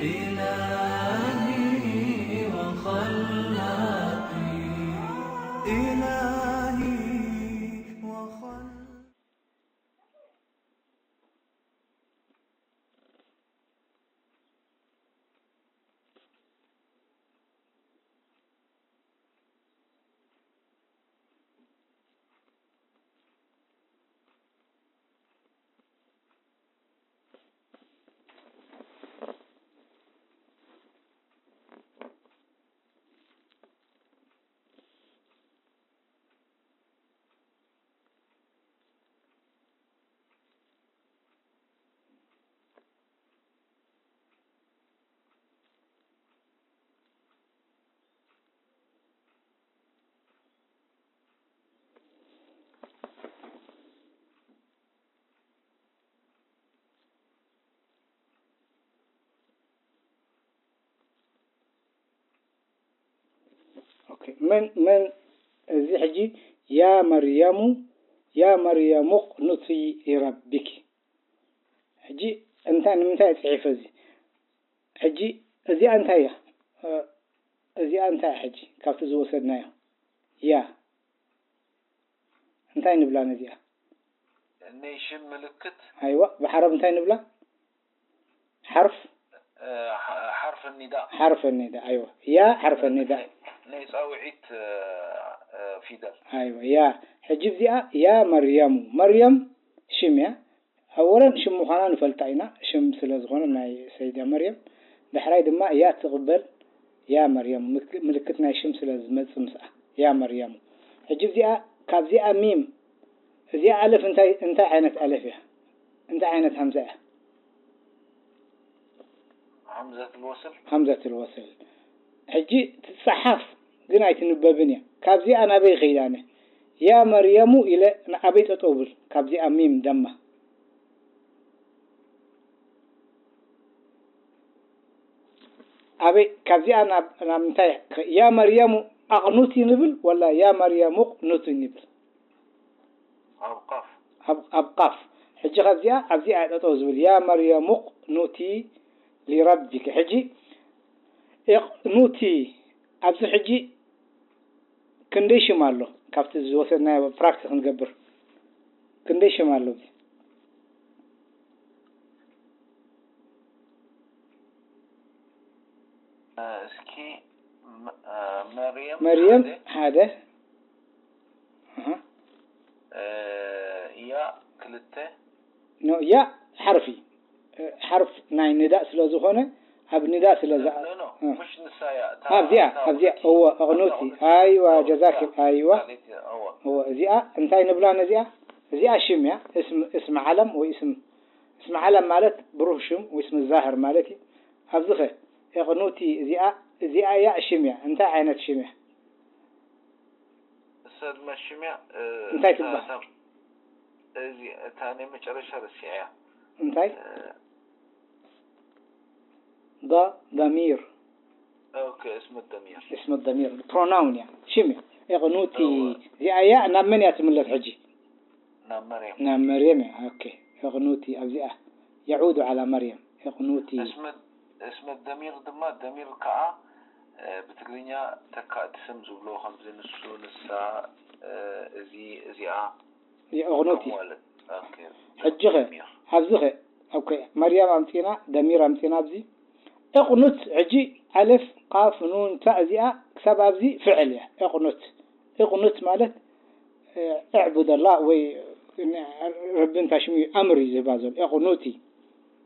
إلهي وخلاقي، إلهي وخلاقي. ኦኬ፣ መን፣ መን፣ እዚ ሕጂ ያ መርየሙ፣ ያ መርየሙ ቕኑቲ ሊረቢኪ። ሕጂ እንታይ፣ ንምንታይ እየ ጽሒፈ እዚ? ሕጂ እዚኣ እንታይ እያ? እ፣ እዚኣ እንታይ እያ ሕጂ ካብቲ ዝወሰድናዮ? ያ እንታይ ንብላ ነዚኣ? ናይ ሽም ምልክት። ኣይዋ፣ ብዓረብ እንታይ ንብላ? ሓርፍ? እ፣ ሓ-፣ ሓርፍ ኒዳእ። ሓርፍ ኒዳእ፣ ኣይዋ። ያ ሓርፍ ኒዳእ። ናይ፣ ናይ ጻውዒት፣ እ፣ እ፣ ፊደል። ኣይዋ፣ ያ። ሕጂ እዚኣ ያ መርየሙ። መርየም ሽም እያ። ኣወለን ሽም ምዃና ንፈልጣ ኢና፣ ሽም ስለ ዝኾነ ናይ ሰይዳ መርየም። ዳሕራይ ድማ ያ ትቕበል፣ ያ መርየም፣ ምክ-፣ ምልክት ናይ ሽም ስለ ዝመጽእ ምስኣ፣ ያ መርየሙ። ሕጂ እዚኣ፣ ካብዚኣ ሚም፣ እዚኣ ኣለፍ እንታይ፣ እንታይ ዓይነት ኣለፍ እያ? እንታይ ዓይነት ሃምዛ እያ? ሃምዘቱል ወስል። ሃምዘቱል ወስል። ሕጂ ትጸሓፍ ግን ኣይትንበብን እያ። ካብዚኣ ናበይ ይኸይድ ኣነ? ያ መርየሙ ኢለ ንኣበይ ጠጠው ብል? ካብዚኣ ሚም ደማ። ኣበይ፣ ካብዚኣ ናብ፣ ናብ ምንታይ ከ-፣ ያ መርየሙ ኣቕኑቲ ንብል ወላ ያ መርየሙ ቕኑቲ ንብል? ኣብ ቃፍ። ኣብ፣ ኣብ ቃፍ። ሕጂ ካብዚኣ፣ ኣብዚኣ ጠጠው ዝብል፣ ያ መርየም ኡቕኑቲ ሊረቢኪ። ሕጂ እቕኑቲ፣ ኣብዚ ሕጂ ክንደይ ሽም ኣሎ? ካብቲ ዝወሰድናዮ ፕራክቲስ ክንገብር፣ ክንደይ ሽም ኣሎ ኣብዚ? እስኪ መ-፣ መርየም መርየም ሓደ። ሓደ። ኣሃ። ያ ክልተ። ኖ፣ ያ ሓርፊ፣ ሓርፍ ናይ ንዳእ ስለ ዝኾነ፣ ኣብ ንዳእ ስለ ዝኣ-፣ ኖ፣ ኖ፣ እ። ምሽ ንሳ እያ፣ እታ፣ ኣብዚኣ፣ እታ ኣብዚኣ፣ ቁልፊ፣ እወ፣ እታ ኣቕኑቲ። ቁልፊ፣ ኣይዋ፣ እታ ጀዛኪ፣ ቁልፊ፣ ኣይዋ። እታ ቁልፊ፣ እወ። እወ፣ እዚኣ እንታይ ንብላ ነዚኣ? እዚኣ ሽም እያ፣ እስም፣ እስም ዓለም ወይ እስም፣ እስም ዓለም ማለት ብሩህ ሽም ወይ እስም ዛህር ማለት እዩ። ኣብዚ ኸ፣ እቕኑቲ፣ እዚኣ፣ እዚኣ እያ ሽም እያ። እንታይ ዓይነት ሽም እያ? እሳ ድማ ሽም እያ፣ እ፣ እንታይ እታ ትበሃል? ሳብ-፣ እዚ፣ እታ ናይ መጨረሻ ረሲዐያ። እንታይ? እ፣ ዳ-፣ ዳሚር። ኦኬ፣ እስመ ደሚር። እስመ ደሚር። ፕሮናውን እያ። ሽም እያ። እቕኑቲ። እወ። እዚኣ እያ፣ ናብ መን እያ ትምለስ ሕጂ? ናብ መርየም። ናብ መርየም እያ። ኦኬ። እቕኑቲ ኣብዚኣ። የዑዱ ዓላ መርየም። እቕኑቲ። እስመ፣ እስመ ደሚር ድማ፣ ደሚር ከዓ፣ እ፣ ብትግርኛ ተካእቲ ስም ዝብሎ፣ ከምዚ ንሱ፣ ንሳ፣ እ፣ እዚ፣ እዚኣ። የእቕኑቲ። ከምኡ ማለት። ኦኬ። ሕጂ ኸ፣ ደሚር። ኣብዚ ኸ፣ ኦኬ፣ መርያም ኣምጺና፣ ደሚር ኣምጺና ኣብዚ። እቕኑት፣ ሕጂ ኣለፍ፣ ቃፍ፣ ኑን፣ ታእ እዚኣ ክሳብ ኣብዚ ፍዕል እያ። እቕኑት። እቕኑት ማለት፣ እ፣ እዕቡድ ኣላህ ወይ ረቢ እንታይ ሽሙ እዩ፣ ኣምር እዩ ዝህባ ዘሎ። እቕኑቲ፣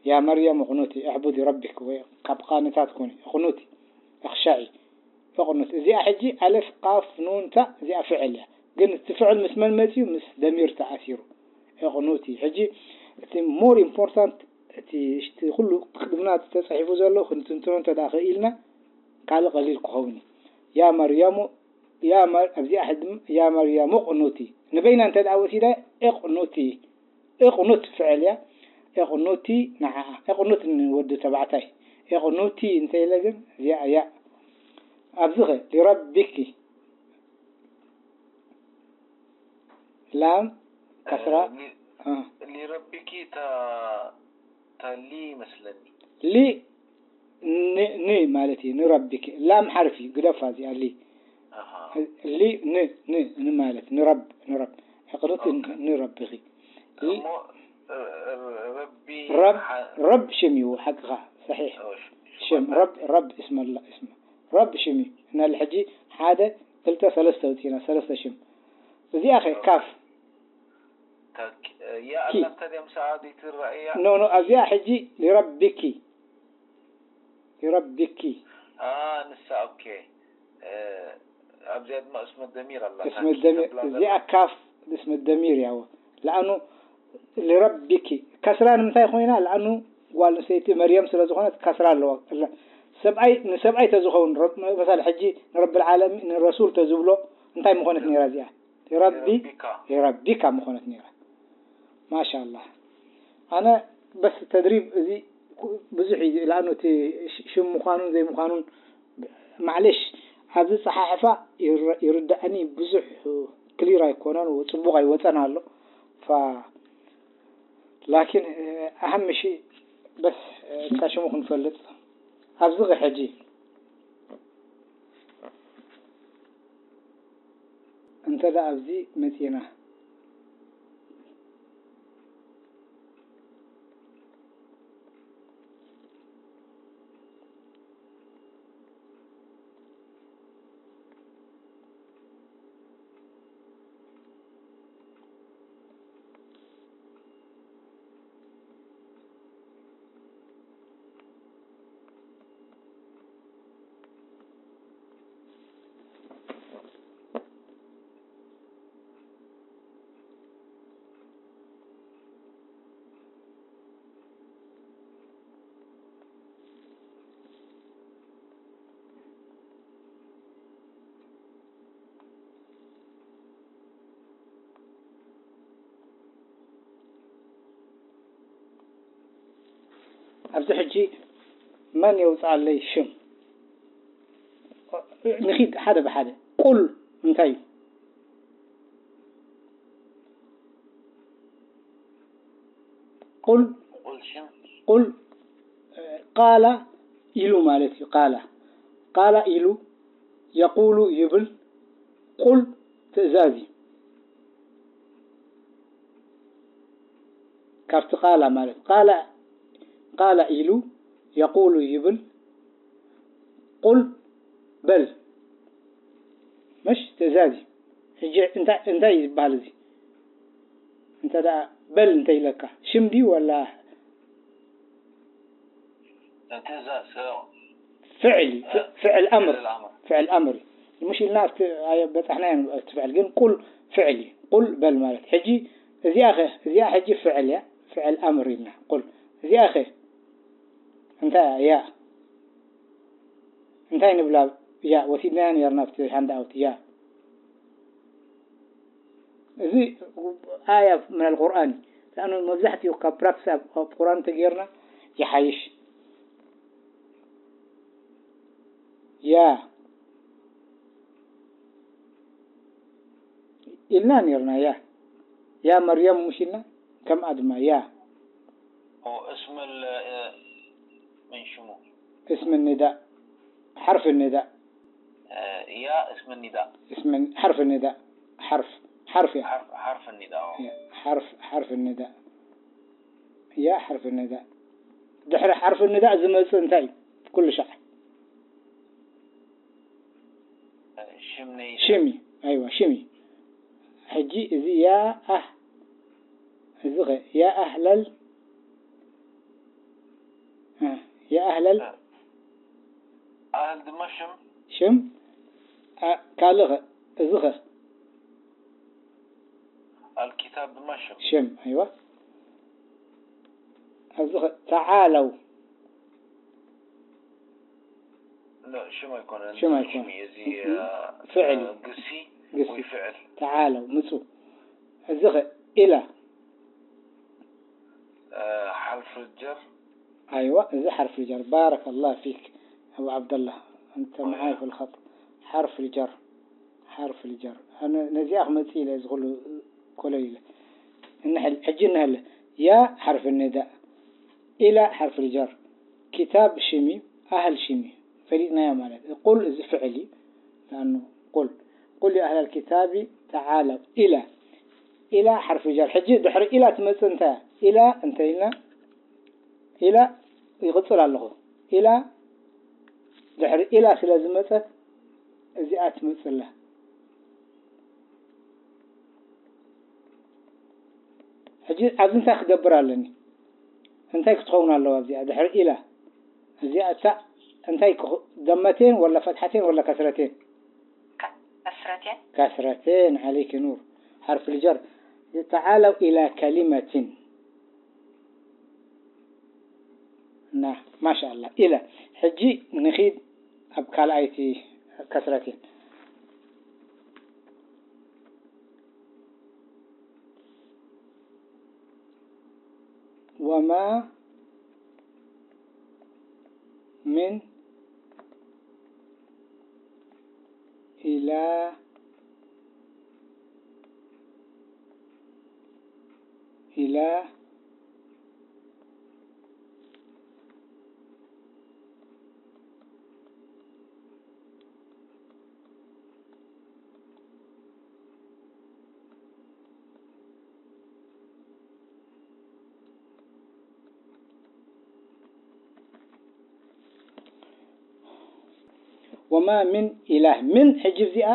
ያ መርያም እቕኑቲ፣ እዕቡዲ ረቢክ ወይ ካብ ቃንታት ኩኒ፣ እቕኑቲ፣ እኽሻዒ። እቕኑት። እዚኣ ሕጂ ኣለፍ፣ ቃፍ፣ ኑን፣ ታእ እዚኣ ፍዕል እያ። ግን እቲ ፍዕል ምስ መን መጺኡ? ምስ ደሚር ተኣሲሩ። እቕኑቲ። ሕጂ እቲ ሞር ኢምፖርታንት፣ እቲ፣ እቲ ኩሉ ቅድምና ተጻሒፉ ዘሎ ክንትንትኖ እንተ ደኣ ኽኢልና፣ ካልእ ቀሊል ክኸውን እዩ። ያ መርያሙ፣ ያ መር-፣ ኣብዚኣ ሕጂ ያ መርያሙ እቕኑቲ። ንበይና እንተ ደኣ ወሲዳ፣ እቕኑቲ። እቕኑት ፍዕል እያ። እቕኑቲ ንዓኣ። እቕኑት ንወዲ ተባዕታይ። እቕኑቲ እንተ ኢለ ግን፣ እዚኣ እያ። ኣብዚ ኸ፣ ሊረቢኪ። ላም፣ ከስራ፣ እ፣ ሊ-፣ እ። ሊረቢኪ ታ-፣ ታ ሊ ይመስለኒ። ሊ፣ ን፣ ን ማለት እዩ፣ ንረቢኪ። ላም ሓርፊ ግደፋ እዚኣ፣ ሊ። ኣሃ። ሊ፣ ን፣ ን፣ ን ማለት፣ ንረብ፣ ንረብ። ሕቕርት ን-፣ ኦኬ። ንረቢኺ። ሊ-፣ እሞ፣ እ፣ እ፣ ረቢ ረብ፣ ሓ-፣ ረብ ሽም እዩ፣ ሓቅኻ፣ ሰሒሕ። ኦ፣ ሽ-፣ ሽም፣ ሽም ረብ፣ ረቢ። ረብ እስመላ፣ እስመ። ረብ ሽም እዩ። እና ሕጂ ሓደ፣ ክልተ፣ ሰለስተ ውፅኢና፣ ሰለስተ ሽም። እዚኣ ኸ፣ ኦኬ። ካፍ። ታክ-፣ ያ ኪ። ኣላ እንተ ድያ ምስኣ ዘይትረኣያ? ኖ፣ ኖ፣ ኣብዚኣ ሕጂ ሊረቢኪ። ሊረቢኪ። ኣ፣ ንሳ፣ ኦኬ። እ፣ ኣብዚኣ ድማ እስመ ደሚር ኣላ። እስመ ታክ ደሚር፣ ተብላ እዚኣ ዘላ። ካፍ እስመ ደሚር ያው። ለኣኑ ሊረቢኪ። ከስራ ንምንታይ ኮይና? ለኣኑ ጓል ኣንስተይቲ መርየም ስለ ዝኾነት ከስራ ኣለዋ። እላ-፣ ሰብኣይ፣ ንሰብኣይ ተዝኸውን፣ ረብ-፣ መሳል ሕጂ ንረብል ዓለሚን፣ ንረሱል ተዝብሎ፣ እንታይ ምኾነት ነይራ እዚኣ? ሊረቢ-፣ ሊረቢካ። ሊረቢካ ምኾነት ነይራ። ማሻ ኣላህ። ኣነ በስ ተድሪብ እዚ ኩ-፣ ብዙሕ እዩ፣ ለኣኑ እቲ ሽ-፣ ሽም ምዃኑን ዘይምዃኑን፣ ማዕሌሽ፣ ኣብዚ ጸሓሕፋ ይረ-፣ ይርድኣኒ ብዙሕ ክሊር ኣይኮነን፣ ጽቡቕ ኣይወጸን ኣሎ። ፋ-፣ ላኪን፣ እ፣ ኣህም ሺ በስ፣ እ፣ እታ ሽሙ ክንፈልጥ። ኣብዚ ኸ ሕጂ እንተ ደኣ ኣብዚ መጺና፣ ኣብዚ ሕጂ መን የውፅኣለይ ሽም? ንኺድ ሓደ ብሓደ። ቁል እንታይ እዩ? ቁል፣ ቁል ሽም። ቁል፣ እ፣ ቃለ ኢሉ ማለት እዩ። ቃለ፣ ቃለ ኢሉ፣ የቁሉ ይብል፣ ቁል ትእዛዝ እዩ። ካብቲ ቃለ ማለት፣ ቃለ፣ ቃለ ኢሉ፣ የቁሉ ይብል፣ ቁል በል። መሽ ትእዛዝ እዩ። ሕጂ እንታይ፣ እንታይ እዩ ዝበሃል እዚ? እንተ ደኣ በል እንተ ኢለካ፣ ሽም ድዩ ወላ? ትእዛዝ፣ እ፣ ፍዕል እዩ። እ፣ ፍ-፣ ፍዕል ኣምር። ፍዕል ኣምር። ፍዕል ኣምር እዩ። ምሽ ኢልና ኣብቲ ኣየ-፣ በጻሕናዮ እቲ ፍዕል፣ ግን ቁል ፍዕል እዩ። ቁል በል ማለት። ሕጂ እዚኣ ኸ? እዚኣ ሕጂ ፍዕል እያ። ፍዕል ኣምር ኢልና። ቁል። እዚኣ ኸ? እንታይ እያ? ያ። እንታይ ንብላ? ያ፣ ወሲድናያ ነይርና ኣብቲ ሃንድ ኣውት፣ ያ። እዚ ኣያ ምን ኣልቁርኣን እዩ። ለኣኑ መብዛሕትኡ ካብ ፕራክቲስ ኣብ፣ ኣብ ቁርኣን ተገይርና ይሓይሽ። ያ። ኢልና ነይርና፣ ያ። ያ መርየም ምሽ ኢልና? ከምኣ ድማ ያ። ኦ፣ እስም ال-፣ እ፣ ምን ሽሙ? اسم النداء، حرف النداء. እ፣ ያ እስም ኒዳእ። اسم، حرف النداء، حرف، حرف እያ። ሓርፍ፣ ሓርፍ ኒዳእ፣ ኦ። ያ፣ حرف، حرف النداء. ያ حرف النداء። ድሕሪ حرف النداء ዝመጽእ እንታይ እዩ? ኩሉ ሻዕ። ሽም ነይታ። ሽም እዩ። ኣይዋ፣ ሽም እዩ። ሕጂ እዚ ያ ኣህ-፣ እዚ ኸ፣ ያ ኣህለል፣ እ፣ ያ ኣህለል። ኣህል ድማ ሽም። ሽም፣ ኣ፣ ካልእ ኸ፣ እዚ ኸ። ኣልኪታብ ድማ ሽም። ሽም፣ ኣይዋ። ኣብዚ ኸ፣ ተዓለው። لا، ሽም ኣይኮነን። ሽም ኣይኮነን። ሽም እዩ። እዚ፣ እ፣ እ፣ ፍዕል እዩ። ግሲ ግሲ። ወይ ፍዕል። ተዓለው፣ ምጹ። እዚ ኸ፣ ኢላ። እ፣ ሓርፍ ጀር። ኣይዋ፣ እዚ ሓርፍ ጀር። ባረከ ላህ ፊክ፣ ኣቡ ዓብደላህ። ኣንተ መዓይ ፊል ኸጥ። ሓርፍ ጀር። ሓርፍ ጀር። ኣነ ነዚኣ ክመጽእ ኢለ እዚ ኩሉ ኮለል ኢለ። እንሕል፣ ሕጂ እንሀለ። ያ ሓርፍ ኒዳእ። ኢላ ሓርፍ ጀር። ኪታብ ሽም እዩ። ኣህል ሽም እዩ። ፈሊጥናዮ ማለት እዩ። ቁል እዚ ፍዕል እዩ። ንኣኑ ቁል፣ ቁል ያ ኣህለል ኪታቢ ተዓለው ኢላ፣ ኢላ ሓርፊ ጀር። ሕጂ ድሕሪ ኢላ ትመጽእ እንታይ እያ? ኢላ እንተ ኢልና፣ ኢላ ይቕጽል ኣለኹ። ኢላ ድሕሪ ኢላ ስለ ዝመጸት እዚኣ ትመጽእ ኣላ። ሕጂ ኣብዚ እንታይ ክገብር ኣለኒ? እንታይ ክትኸውን ኣለዋ እዚኣ? ድሕሪ ኢላ እዚኣ እታ እንታይ ክኹ-፣ ደመቴን ወላ ፈትሓቴን ወላ ከስረቴን? ከስረቴን። ከስረቴን፣ ዓለይኪ ኑር። ሓርፍ ልጀር። ተዓለው ኢላ ከሊመትን። ና፣ ማሻኣላ። ኢለ። ሕጂ ንኺድ ኣብ ካልኣይቲ ከስረቴን። ወማ ምን ኢላ፣ ኢላ ወማ ምን ኢላህ። ምን ሕጂ እዚኣ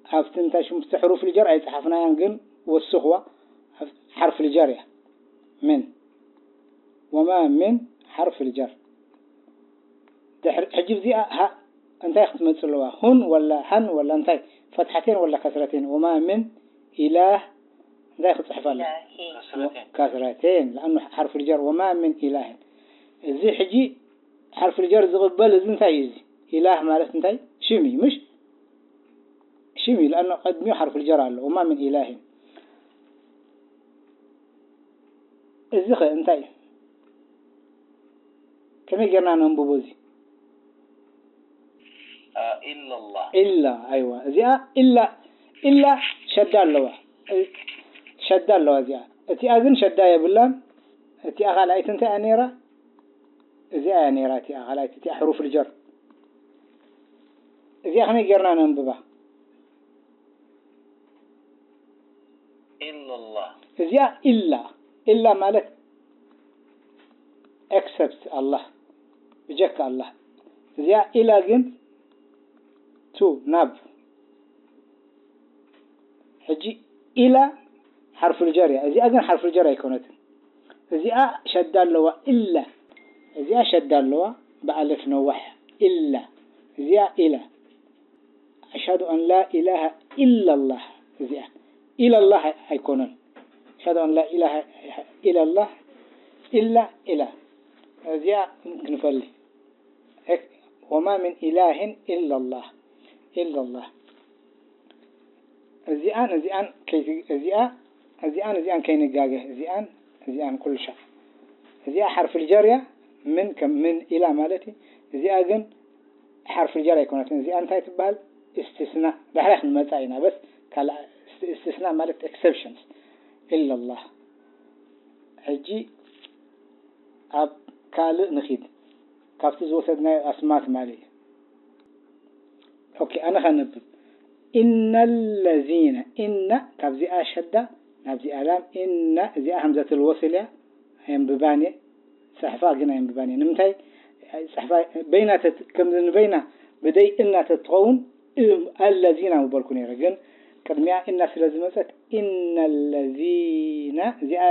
ኣብቲ እንታይ ሽም፣ እቲ ሕሩፍ ልጀር ኣይጸሓፍናያን፣ ግን ወስኽዋ፣ ሓርፍ ልጀር እያ። ምን፣ ወማ ምን ሓርፍ ልጀር። ድሕሪ፣ ሕጂ እዚኣ ሃ እንታይ ክትመጽእ ኣለዋ? ሁን ወላ ሃን ወላ እንታይ? ፈትሓቴን ወላ ከስረቴን? ወማ ምን ኢላህ እንታይ ክጽሕፍ ኣለዋ? ኢላሂ። ከስረቴን። ከስረቴን፣ ለኣኑ ሓርፍ ልጀር፣ ወማ ምን ኢላህን። እዚ ሕጂ ሓርፍ ልጀር ዝቕበል እዚ እንታይ እዩ እዚ? ኢላህ ማለት እንታይ? ሽም እዩ፣ ምሽ? ሽም እዩ፣ ለኣኑ ቅድሚኡ ሓርፍ ልጀር ኣሎ። ወማ ምን ኢላህን። እዚ ኸ እንታይ እዩ? ከመይ ጌርና ነንብቦ እዚ? አ፣ ኢላላህ። ኢላ፣ ኣይዋ። እዚኣ ኢላ፣ ኢላ ሸዳ ኣለዋ። እ-፣ ሸዳ ኣለዋ እዚኣ። እቲኣ ግን ሸዳ የብላን። እቲኣ ካልኣይቲ እንታይ እያ ነይራ? እዚኣ እያ ነይራ፣ እቲኣ ካልኣይቲ፣ እቲኣ ሕሩፍ ልጀር። እዚኣ ከመይ ጌርና ነንብባ? ኢላላህ። እዚኣ ኢላ፣ ኢላ ማለት except ኣላህ፣ ብጀካ ኣላህ። እዚኣ ኢላ ግን ቱ፣ ናብ። ሕጂ ኢላ ሓርፍ ልጀር እያ። እዚኣ ግን ሓርፍ ልጀር ኣይኮነትን። እዚኣ ሸዳ ኣለዋ፣ ኢላ። እዚኣ ሸዳ ኣለዋ፣ ብኣለፍ ነዋሕ፣ ኢላ። እዚኣ ኢላ። ኣሽሃዱ ኣን ላ ኢላሃ ኢላላህ። እዚኣ ኢላላህ ኣይኮነን። ኣሽሃዱ ኣን ላ ኢላሃ ኢላላህ፣ ኢላ፣ ኢላ። እዚኣ ክንፈሊ። ወማ ምን ኢላህን ኢላላህ፣ ኢላላህ። እዚኣን፣ እዚኣን ከይት-፣ እዚኣ፣ እዚኣን፣ እዚኣን ከይንጋገ። እዚኣን፣ እዚኣን ኩሉ ሻዕ። እዚኣ ሓርፍ ልጀር እያ። ምን ከም ምን ኢላ ማለት እዩ። እዚኣ ግን ሓርፍ ልጀር ኣይኮነትን። እዚኣ እንታይ ትበሃል? እስትስና። ዳሕራ ክንመጻ ኢና። በስ ካልኣ እስ-፣ እስትስና ማለት exceptions። ኢላላህ። ሕጂ ኣብ ካልእ ንኺድ። ካብቲ ዝወሰድናዮ ኣስማት ማለት እዩ። ኦኬ፣ ኣነ ከነብብ። ኢነ ለዚነ፣ ኢነ ካብዚኣ ሸዳ ናብዚኣ ላም፣ ኢነ እዚኣ ሃምዘተል ወስል እያ፣ ኣየንብባን እየ። ጽሕፋ ግን ኣየንብባን እየ። ንምንታይ ጽሕፋ በይና ተት-፣ ከምዚ ንበይና ብደይ እና ተትኸውን፣ እም፣ ኣለዚና ምበልኩ ነይረ። ግን ቅድሚያ እና ስለ ዝመጸት፣ ኢነ ለዚነ፣ እዚኣ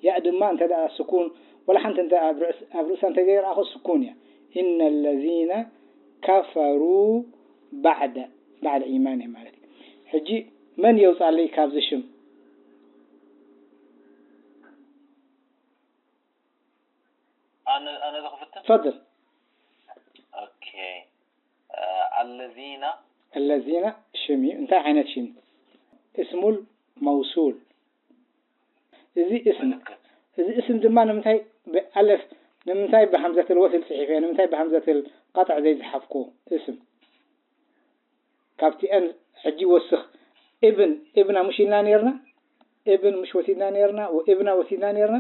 ያእ ድማ እንተ ደኣ ስኩን፣ ወላ ሓንቲ እንተ ኣብ ርእስ-፣ ኣብ ርእሳ እንተ ዘይረኣኹ ስኩን እያ። ኢነ ለዚነ ከፈሩ ባዕደ፣ ባዕደ ኢማን ማለት እዩ። ሕጂ መን የውጻለይ ካብዚ ሽም? ኣነ፣ ኣነ ዝኽፍትን? ፈድል። ኦኬ። አ፣ ኣለዚና። ኣለዚና ሽም እዩ። እንታይ ዓይነት ሽም? እስሙል መውሱል። እዚ እስም፣ ትክክል። እዚ እስም ድማ ንምንታይ ብኣለፍ፣ ንምንታይ ብሃምዘትል ወስል ጽሒፈ፣ ንምንታይ ብሃምዘትል ቀጥዕ ዘይዝሓፍኩ? እስም። ካብቲአን ሕጂ ወስኽ። እብን፣ እብና ምሽ ኢልና ነይርና? እብን ምሽ ወሲድና ነይርና? ወእብና ወሲድና ነይርና?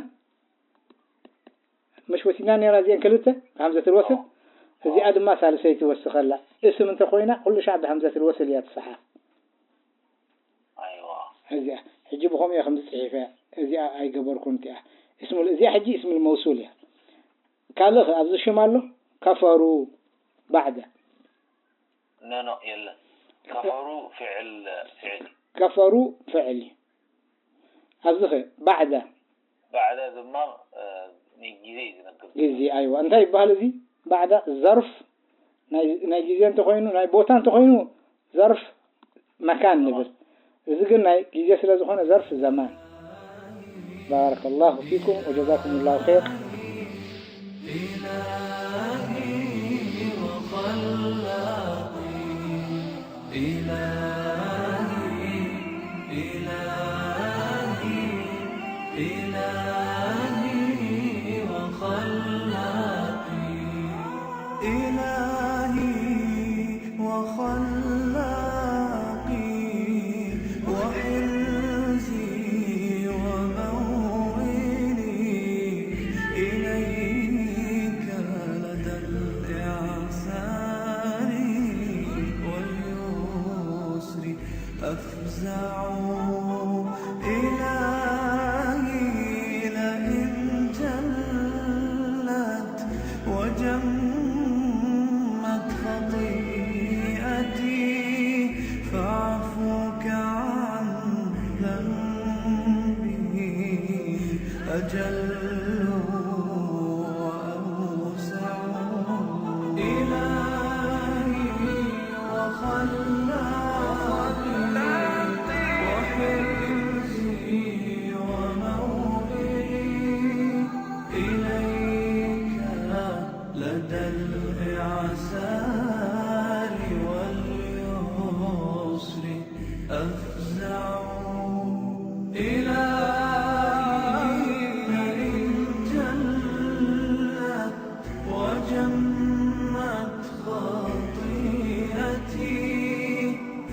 ምሽ ወሲድና ነይርና እዚአን ክልተ? ብሃምዘትል ወስል? እዚኣ ድማ ሳልሰይቲ ወስኸላ። እስም እንተኾይና ኩሉ ሻዕ ብሀምዘትል ወስል እያ ትጸሓፍ። ኣይዋ እዚኣ ሕጂ ብኸምኡ እየ ከምዚ ጽሒፈያ። እዚኣ ኣይገበርኩን እቲኣ እስሙል እዚኣ ሕጂ እስሙል መውሱል እያ። ካልእ ኸ ኣብዚ ሽም ኣሎ? ከፈሩ ባዕደ ኖ ኖ የለን። ከፈሩ ፍዕል ፍዕል እዩ። ከፈሩ ፍዕል እዩ። ኣብዚ ኸ ባዕደ ባዕደ ድማ እ፣ ንግዜ እዩ ዝነግር። ግዜ ኣይዋ እንታይ ይበሃል እዚ? ባዕዳ ዘርፍ ናይ ናይ ግዜ እንተኾይኑ ናይ ቦታ እንተኾይኑ ዘርፍ መካን ንብል። እዚ ግን ናይ ግዜ ስለ ዝኾነ ዘርፍ ዘማን። بارك الله فيكم وجزاكم الله خير. إلهي وخلاقي وحرزي وموئلي إليك لدى الإعسار واليسر أفزع. إلهي لئن جلت وجمت خطيئتي فعفوك عن ذنبي أجل وأوسع. إلهي وخلاقي وحرزي وموئلي إليك لدى الإعسار واليسر أفزع. إلهي لئن جلت وجمت خطيئتي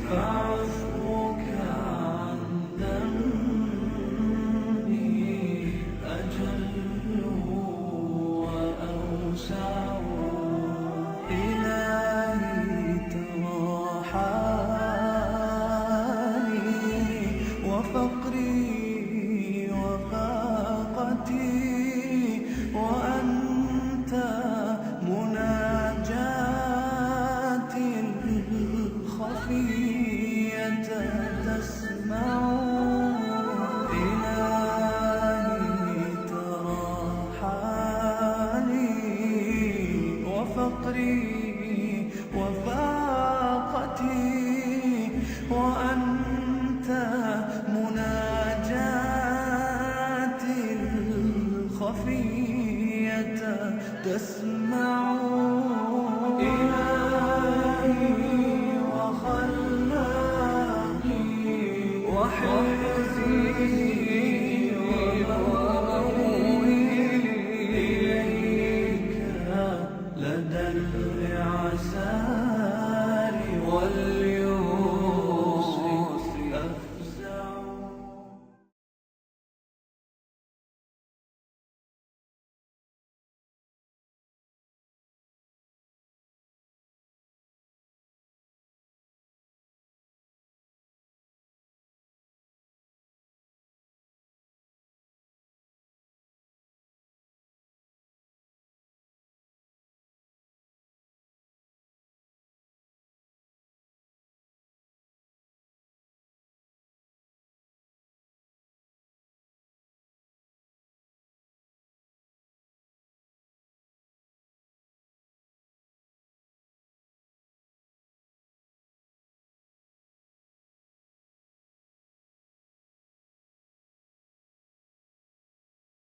فعفوك عن ذنبي أجل وأوسع. إلهي ترى حالي وفقري وفاقتي وأنت مناجاتي الخفية تسمع. إلهي ترى حالي وفقري وفاقتي وأنت مناجاتي الخفية تسمع. إلهي وخلاقي وحرزي